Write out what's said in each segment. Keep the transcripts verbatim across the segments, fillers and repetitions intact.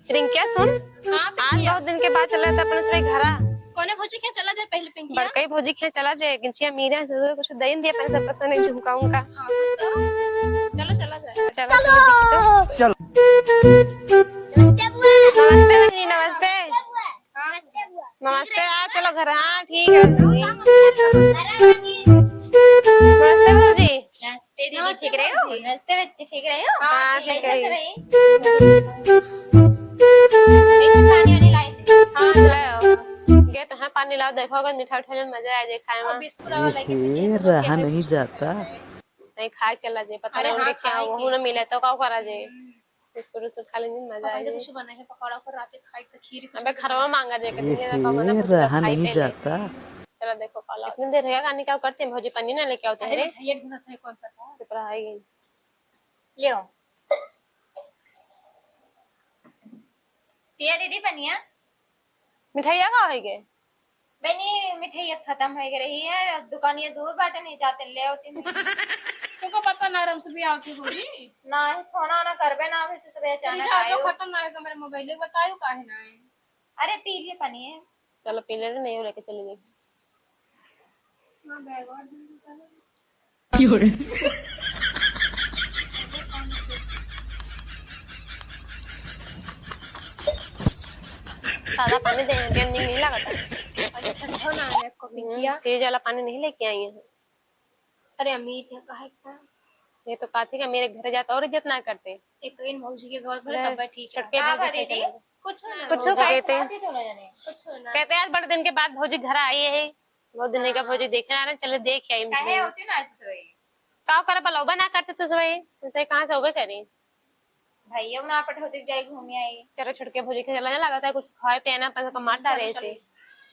रिंकिया, सुन। हाँ, आज पिंकिया। बहुत दिन के बाद चला था अपन सभी घरा। कौने भौजी के चला जाए पहले, पिंकिया? बड़कई भौजी के चला जाए, गिंचिया मीरा से कुछ दइन दिया अपन सबका सोने झुमका उमका। हाँ, तो चलो, चला जाए। चलो, चलो, देखी तो। चलो। नमस्ते बुआ। नमस्ते बहिनी, नमस्ते। हाँ। नमस्ते, आ चलो घर। हाँ, ठीक है। नमस्ते भौजी। नमस्ते दीदी, नमस्ते ठीक रहे हो? भौजी। नमस्ते बच्ची, ठीक रहे हो? हाँ, हाँ, ठीक है। कैसे पानी वानी लाई थी? हाँ, लाओ। गे तो है पानी लाओ, देखो अगर मीठा उठा लेन मजा आ जाए खाए में। बिस्कुट वाला लेके ए, रहा नहीं जाता। नहीं खाए चला जाए, पता अरे नहीं हाँ, उनके क्या खाए वहू के। ना मिले तो का करा जाए। हम्म। बिस्कुट उस्कुट खा लेंगे, मजा पापा आ जी जाए। कुछ बनाए है, पकौड़ा उकौड़ा रात के खाए तो खीर कुछ ए, बना। घरवा मांगा जाए, कहीं ना खाओ, बना ए, कुछ रहा खाई नहीं पहले। जाता। चला देखो काला। इतनी देर है, कहानी क्या करते हैं? भौजी पन्नी ना लेके आओ अरे, तेरे। भैया ढूंढत है, कौन पता। चुप रहा, आई गई। ले आओ। पिया दीदी पनिया। मिठाइया का होई गे? बहनी, मिठाइया खत्म होई गे रही है, दुकानिया दूर बाटे, नहीं जाते ले होती। तुमको पता ना, आराम से भी आवती होगी। ना, फोन आना करबे ना, अभी तो सुबह अचानक जाओ, जो आयो। खत्म ना होगा, मेरे मोबाइल में बतायो काहे ना है। अरे, पी लिए पानी है। चलो, पी ले, नहीं हो, लेके चली गई। हाँ, बैग और दे दो, चलो। की हो रे? सादा पानी दे, के नहीं, नहीं लागता। अच्छा, ठंडा ना है, को हम्म, पिया। फ्रिज वाला पानी नहीं लेके आई है। अरे, अम्मी, इतना काहे का? ये तो काथी का मेरे घर जाता और इज्जत ना करते। एक तो इन भौजी के गौर भरे ले, तब ठीक है। छोटके का भौजी भा के दीदी? चले। कुछ ना। कुछ कुछ कहते। कहते तो ना जाने। कुछ ना। कहते आज बड़े दिन के बाद भौजी घर आई है। बहुत दिन का हाँ। भौजी देखे ना रहे, चलो देख आई काहे मिठाई। होती ना ऐसे सोई? का करे, बलौबा ना करते तू सोई, तुमसे कहाँ से होबे करी? भैया ना पठौती जाई घूमी आई। चलो छोटके भौजी के चला जा, लगता है कुछ खाए पिए ना, पैसा तो मार डाले ऐसे।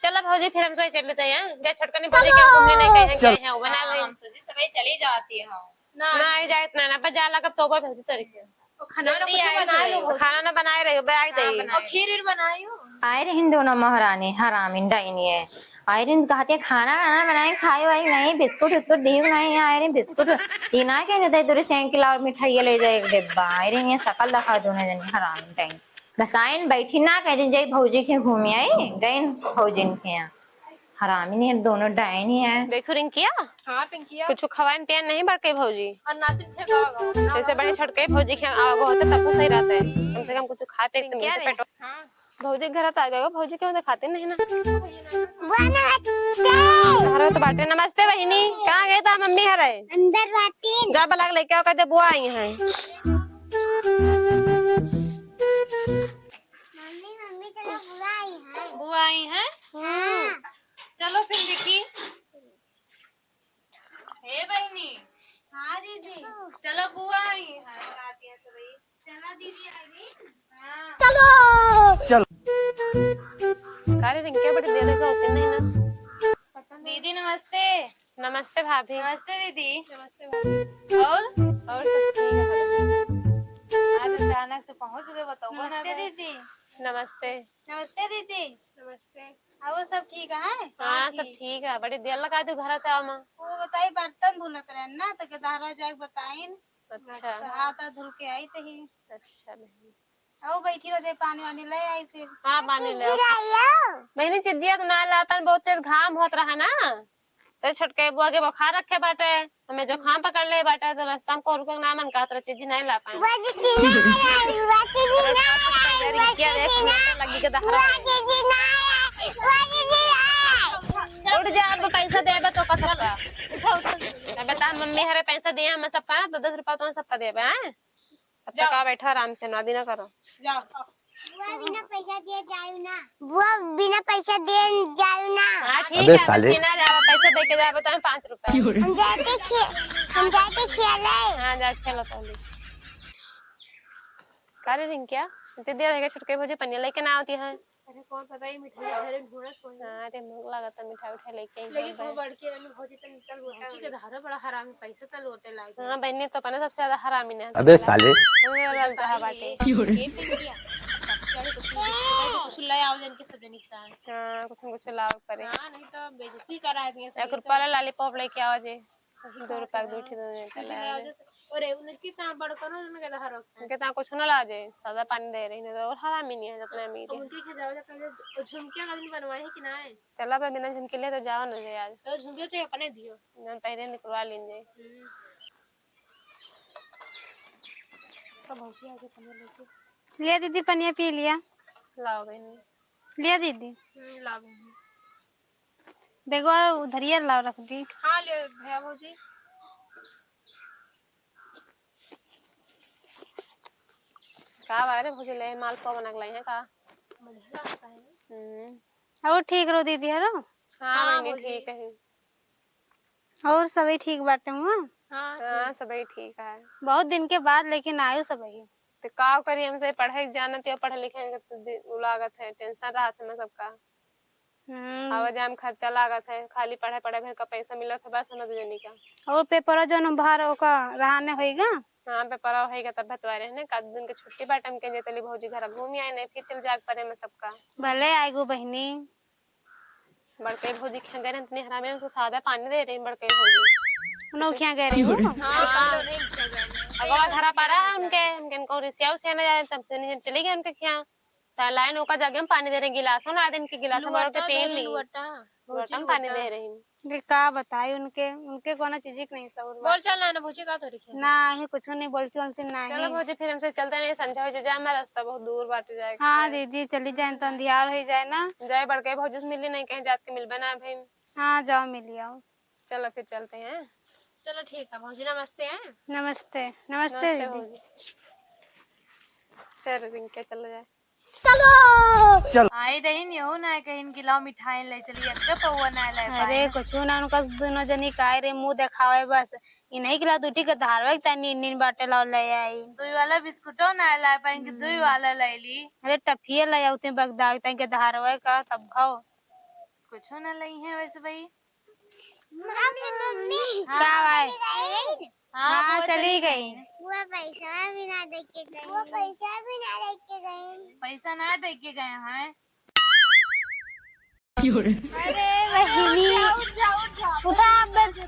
चलो भौजी फिर हम सोई चल लेते हैं, जा छोटकनी भौजी के घूमने नहीं कहे हैं, चल। क्या है, वो बना हाँ, ले। हम सोची सबे चली जाती है। ना, ना, आई जाए इतना ना, पर जा लगा तो भौजी तरीके। खाना ना जल्दी कुछ आए बनाए से। लो। खाना ना बनाए रहे, बैग हाँ, दे। बनाए। और खीर वीर बनायो। आए रहिन दोनों महारानी, हरामिन डाइनी है। आए रहिन कहते खाना वाना बनाए, खाए वाए नहीं, बिस्कुट उस्कुट दियो नहीं, आए रहिन बिस्कुट। ई ना कहने दे तोरे साइकिल और मिठाई ले जाए एक डिब्बा। आए रहिन ये सकल दिखा दोनों जनी हरामिन डाइनी। बस आइन बैठी ना कह दिन जाई भौजी के घूमी आई, गइन भौजिन के यहाँ। हरामी नहीं है, दोनों डाइनी है। देखो रिंकिया, हाँ, पिंकिया। कुछ खवाइन पियाइन नहीं बड़के भौजी। अन्नासी फेंका होगा। जैसे बड़े छोटके भौजी के आगो होते तब तो सही रहता है। कम से कम कुछ खा पी के पिंकिया मिलते रे। पेटो। हाँ। भौजी के घर तो आ गए, भौजी के होते खाते नहीं ना। घर तो बाटे। नमस्ते बहिनी, कहाँ गए था मम्मी हरे? अंदर बाटी। जा बलाक लेके आओ, कहते बुआ आई हैं। मम्मी, मम्मी, चलो, बुआ आई है। बुआ आई है? हाँ। चलो फिर देखी। हे बहिनी। हाँ दीदी। चलो बुआ आई है, आती है सभी। चलो दीदी आ गई। हाँ। चलो। चलो। का रे रिंकिया, बड़ी देर हो गई, उतरी नहीं ना। पता नहीं। दीदी नमस्ते। नमस्ते भाभी। नमस्ते दीदी। नमस्ते भाभी। और? और सब ठीक है। आज अचानक से पहुँच गए, बताओ ना नमस्ते बे। दीदी। नमस्ते। नमस्ते दीदी। नमस्ते। और सब ठीक है? हाँ, सब ठीक है। बड़ी देर लगा दू घर से आवा। वो बताई बर्तन धुलत रहे ना, तो के दहरा जाके बताइन। अच्छा। हाथ धुल के आई तही। अच्छा बहन। आओ बैठी रह जाए, पानी वानी ले आई फिर। हाँ, पानी ले आओ। चिज्जी लाई आओ। बहिनी, चिज्जिया तो ना लाता, बहुत तेज घाम होत रहा ना, तो छोटके बुआ के बुखार रखे बाटे, हमें जुकाम पकड़ ले बाटे, तो रास्ता में को रुके ना मन कहत रहे, चिज्जी नहीं ला पाए। बुआ चिज्जी ना लाई, बुआ चिज्जी ना लाई, बुआ चिज्जी ना लाई, लगी के दहरा। बुआ चिज्जी ना लाई, बुआ चिज्जी ना लाई। उठ जा, अब पैसा देबे तो का सबका। उठा, उठा। अबे तार मम्मी हरे पैसा दिए हमें सबका ना, तो दस रुपया तो सबका देबे, हैं? अब तक जाओ। आ बैठा आराम से, नादी ना करो। जाओ। बुआ बिना पैसा दिए जायू ना। बुआ बिना पैसा दिए जायू ना। हाँ, ठीक अबे है, साले। बच्ची ना जाओ, पैसा दे के जाओ, बताओ पाँच रुपया। हम जाते खे-, हम जाते खेले। हाँ, जा खेलो पहले। का रे रिंकिया, इतनी देर हो गई, छोटके भौजी पनिया लेके ना आती है। अरे कौन पता ये मिठाई घर में ढूंढत होई। हाँ, ते भूख लागत है, मिठाई उठाई लेके आई लेकिन हम खूब बड़की वाली भौजी तो निकल गोटा भौजी के धारो बड़ा हरामी, पैसा तो लोटे लागे। हाँ, बहनी तो अपने सबसे ज्यादा हरामी ना। अबे साले। हमें वाला चाह बाटे। ये पिंकिया। चलो कुछ कुछ ले आओ जन के सब जनी का। हाँ, कुछ न कुछ लाओ करे। हाँ, नहीं तो बेइज्जती करा दिए सब एक तो। रुपया वाला लॉलीपॉप लेके आओ जे। दो रुपया के दो ठे दे देते ले आवे। अरे, उनके ता बड़ करो, उनके ता हरो। उनके ता कुछ ना लाजे, सादा पानी दे रही, नहीं तो और हरामी नहीं है, जितना अमीर है। उनके के जाओ, जाता है, जो झुमकिया का दिन बनवाए है कि ना है? चला बे, बिना झुमकी ले तो जाओ ना जे आज। तो झुमकिया चाहे अपने दियो। जौन पहले निकलवा लीन जे। हम्म। तो भौजी आके पनिया लेके। लिया दीदी, पनिया पी लिया। लाओ बहनी। लिया दीदी। हम्म, लाओ बहनी। बेगवा उधरिया लाओ, रख दी। हाँ, ले भैया भौजी। का बा रे भौजी, ले मालपुआ बना के लाई है का? बढ़िया लागता है। हम्म। और ठीक रहो दीदी, है रो? हाँ, हाँ, बहनी, भौजी। ठीक है। और सभी ठीक बाटे हुआ? हाँ, हाँ, ठीक। सभी ठीक है। बहुत दिन के बाद लेकिन आयो सभी। तो का करी, हमसे पढ़े के जानत या पढ़े लिखे के तो दि-, उ लागत है, tension रहत है ना सबका। हम्म। आवा जाए में खर्चा लागत है, खाली पढ़े पढ़े भर का पैसा मिलत है बस, समझ लेनी का। और पेपरा जौन बाहर ओका रहाने होइगा? हाँ, पेपरा होइगा तब भतवारे है ना, का दिन के छुट्टी बाटे, हम कहें तली भौजी घर घूम आए, नहीं फिर चल जाग परे में सबका। भले आएगो बहिनी। बड़के भौजी खिया गए रहन, इतनी हरामी, उनको सादा पानी दे रही बड़के भौजी। उन्हों खिया गए रही हो? हाँ। अगवा धरा पड़ा है उनके, उनके, उनको रिसिया उसिया ना जाए, तब से नहीं चली गई उनके खिया। साला इन ओका जगह में पानी दे रही, गिलास हो ना, दिन के गिलास में भर के पी ली। लोटा में पानी दे रही। ये का बताई उनके, उनके कोनो चीज के नहीं सहूर बा। बोल चल ना, ना भौजी का तो रखे। ना, ही कुछ नहीं बोलती, बोलती ना चलो ही। भौजी, फिर हमसे चलते नहीं, संझा हो जाए, हमारा रास्ता बहुत दूर बाटे जाए के। हाँ दीदी, चली जाए तो अंधियार हो जाए ना। जाए बड़के भौजी से मिली नहीं, कहीं जात के मिलबे ना भाई। हाँ, जाओ मिल आओ। चलो फिर चलते हैं। चलो ठीक है भौजी, नमस्ते हैं। नमस्ते, नमस्ते नमस्ते दीदी। भौजी। चल रिंके, चलो जाए। चलो। चल। आई रही नहीं हो ना, कहीं कि लाओ मिठाई ले चली, अब तो पौवा ना ले अरे पाए। कुछ ना, उनका दोनों जनी का आए रे, मुंह देखावे बस। इन्हीं के ला दूठी के धारवे के तनी नीन बाटे लाओ ले आई। दुई वाला बिस्कुटो ना ला पाए कि दुई हम्म। वाला ले ली। अरे टफिया ले आउते बगदाग तनी के धारवे का तब खाओ। कुछ ना लई है वैसे भाई। मम्मी, मम्मी। हाँ भाई। मम्मी गई। हाँ, हाँ, वो चली चली गई। गई। वो पैसा भी ना दे के गई। वो पैसा भी ना दे के गई। पैसा ना दे के गए हैं। अरे बहिनी। उठा, उठा, उठा, उठा। उठा, अब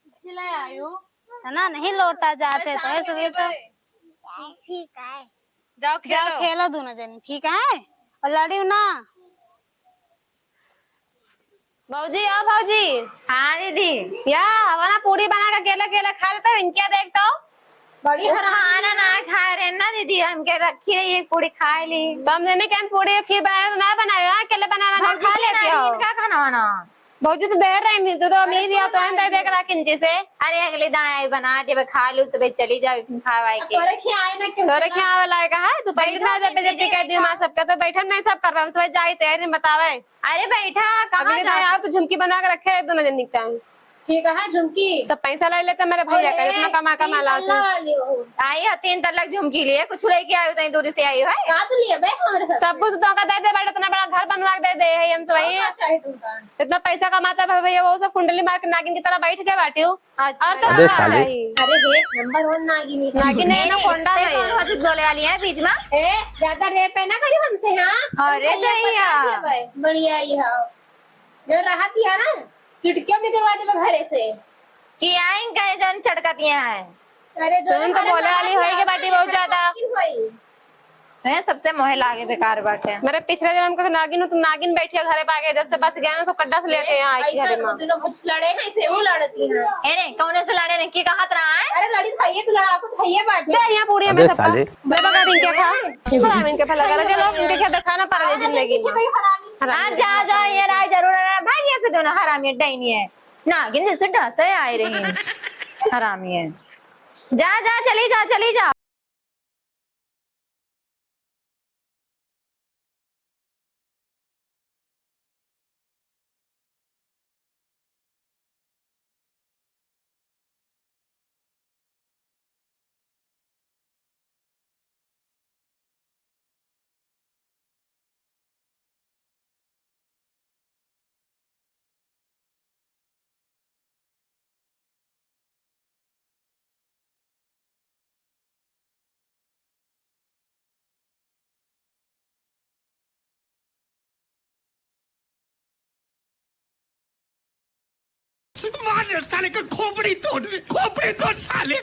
चिल्ला आयो। है ना, नहीं लौटा जाते तो ऐसे भी तो। ठीक है। जाओ जाओ खेलो। खेलो दोनों जनी, ठीक है? और लड़ियो ना। भौजी, ओ भौजी। हाँ दीदी। या, हमारा पूरी बना के अकेले अकेले खा लेते हो, इनके देख तो। बड़ी हरामी खाना ना खाए रहे ना दीदी, हमके रखी रही एक पूरी खाए ली। तो हम जने के हम पूरी खीर बनाए तो ना बनाए, हाँ, अकेले बनाए बना भौजी खा की लेती नानी हो। इनका खाना वाना। भौजी तो दे रही नहीं, तू तो अरे अमीर या तू तो है, दे दे करा किंची से। अरे अगले दाएं आई बना देबे, खा लू सबे, चली जाओ खाए वाए के। तोरे खियाए ना क्यों तोरे खियाए वाला है कहा है, तू पहले बैठो ना जब किंची बेइज्जती कर दी माँ सबका, तो बैठन नहीं सब करबा, हम सब जाई तैयारी में बतावे। अरे बैठा, कहाँ अगले दाएं जाओ? आओ तो झुमकी बना के रखे है दोनों जन निकटा है। ठीक है, झुमकी। सब पैसा ले लेते मेरे भैया का, अरे, इतना कमा, कमा तीन लाओ तल्ला तुम। वाली हो। आई है तीन तल्ला झुमकी लिए, कुछ लेके आयो, तई दूरी से आयो है। का तो लिए बे हमरे साथ? सब कुछ तो का दे दे, बड़ा इतना बड़ा घर बनवा के दे दे है हम सब और भाई। का चाहे तुमका? इतना पैसा कमाता है भैया, वो सब कुंडली मार के नागिन की तरह बैठ के बाटी हूँ। अच्छा। और सब अबे का साले। चाहिए? अरे हे, नंबर वन नागिन है। नागिन है ना, नहीं, कोंडा ते है। कौन होती बोले वाली है बीच में? ए, ज्यादा रेप है ना करी हमसे, हाँ? अरे भैया दैया। बता दिया भाई, बढ़िया ही है। जो रहत ही है ना, चुटकियों निकलवा देबे घरे से। कि आइन कहे जौन चटकतिया है। अरे जो तुम तो हमारे बोले वाली माई होई के बाटी बहुत ज्यादा। होई। हैं, सबसे मोहे लागे बेकार बाटे। मेरे पिछले जन्म का नागिन हो, तुम नागिन बैठी है घरे पाके, जब से बस गया ना, सब कड्डा से लेते हैं, आई ऐसा घरे में। दोनों भुज लड़े हैं, से वो लड़ती हैं। ए रे, कौने से लड़े ने, की कहत रहा है? अरे लड़ी खाइए, तू लड़ा को खाइए बाटे। दे यहाँ पूरी में अबे सबका। साले। ले बगा इनके खा। हराम इनके भला करा, चलो, इनके क्या दिखाना पड़ रही जिंदगी में। हराम। हाँ, जा, जा, ये राय जरूर है। भाग यहाँ से दोनों हरामी, डाइनी है। नागिन जैसे डसे आए रही। हरामी है। जा, जा, चली जा, चली जा। मार साले का खोपड़ी तोड़, खोपड़ी तोड़ साले।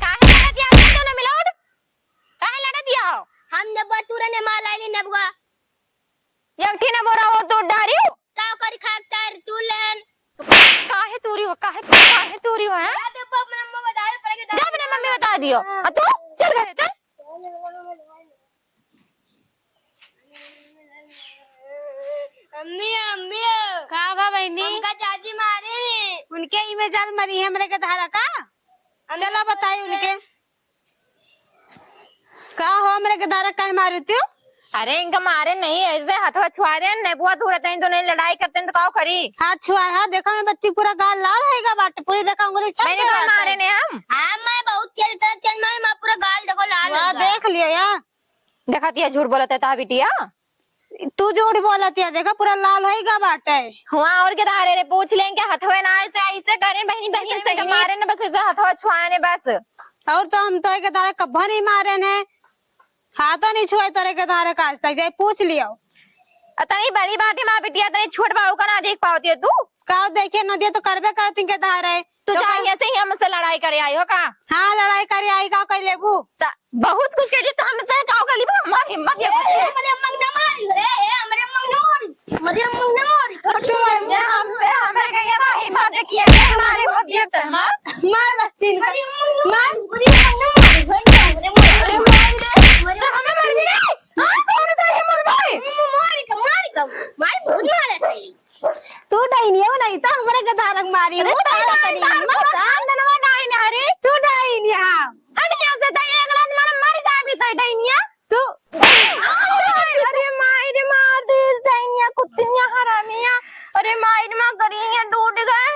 काहे लड़त या तुम दोनों मिलोड? काहे लड़त या हो? हम नेबुआ तूरे ने मार लाइली नेबुआ। एक ठी नेबुआ और तोड़ डारियो। का करी खाक तार तू लेन। काहे तूरी हो, काहे, काहे तूरी हो, हैं? जा दे, अपने अम्मा बता दे, पहले जा अपने मम्मी बता दियो। आ तू चल घरे ते। अम्मी, अम्मी। का बा बहिनी? हमका चाची मारी। उनके इमे जाल मरी है हमरे के धारा का? अम्मी, चला बताई उनके। का हो, हमरे के धारा काहे मारू तू? अरे इनका मारे नहीं, ऐसे हथवा छुआ दे, नेबुआ धूरत हैं तो नहीं लड़ाई करते हैं तो का करी? हाथ छुआ है, देखा मैं बच्ची पूरा गाल लाल होएगा बाटे, पूरी देखा उंगली छप मैंने गई तो बाटे। मारे ने हम। हाँ, मैं बहुत तेज, तेज, तेज मारे, मैं पूरा गाल देखो लाल वाह, हो गया। देख लियो या। देखा तिया झूठ बोलत है ता बिटिया। तू झूठ बोलत या, देखा पूरा लाल होई गा बाटे। हुआ और के धारे रे, पूछ लें क्या हथवे ना ऐसे, ऐसे करें बहिनी, बहिनी ऐसे से बहिनी। मारे न बस ऐसे हथवा छुआने बस। और तो हम तो के धारे कब्बो नहीं मारे हैं, हाथों नहीं छुए तोरे के धारे का आज तक, जाए पूछ लियो। अतनी बड़ी बात है माँ बिटिया, तनी छोट बाबू का ना देख पावती है तू। का देखे न दिए तो करबे करती के धारे। तू तो जाइए का से ही हमसे लड़ाई करे आई हो का? हाँ, लड़ाई करे आई का कह लेबू? त-, बहुत कुछ कह ली तो हमसे का कर ली, हमार हिम्मत ये ए, हमरे अम्मा के ना मारी, ए, ए, हमरे अम्मा के ना मारी, हमरे अम्मा के ना मारी। ये हमसे, हमें कहिए ना हिम्मत देखिए, ये हमारे बहुत ये तो हमार। मार बच्ची ने। हमरे अम्मा के ना मार। मारी, हमरे अम्मा के ना मारी, हमरे अम्मा के ना मारी। अरे माई रे, तो हमें मार भी नहीं। हाँ, कौन तो ये मर गई? मारी का, मारी का, मारी बहुत मारा था। तू डैनिया हो नहीं तो हमरे के धारक मारी। अरे वो तारा तारा तनी तारा हिम्मत तारा है। ननवा डाइन है रे। तू डैनिया। हट यहाँ से, तो एक रात मारे मर जाबी तो डैनिया। तू अरे माई रे, मार दे डैनिया, कुत्तिया हरामिया। अरे माई रे, माँ गरिया टूट गए।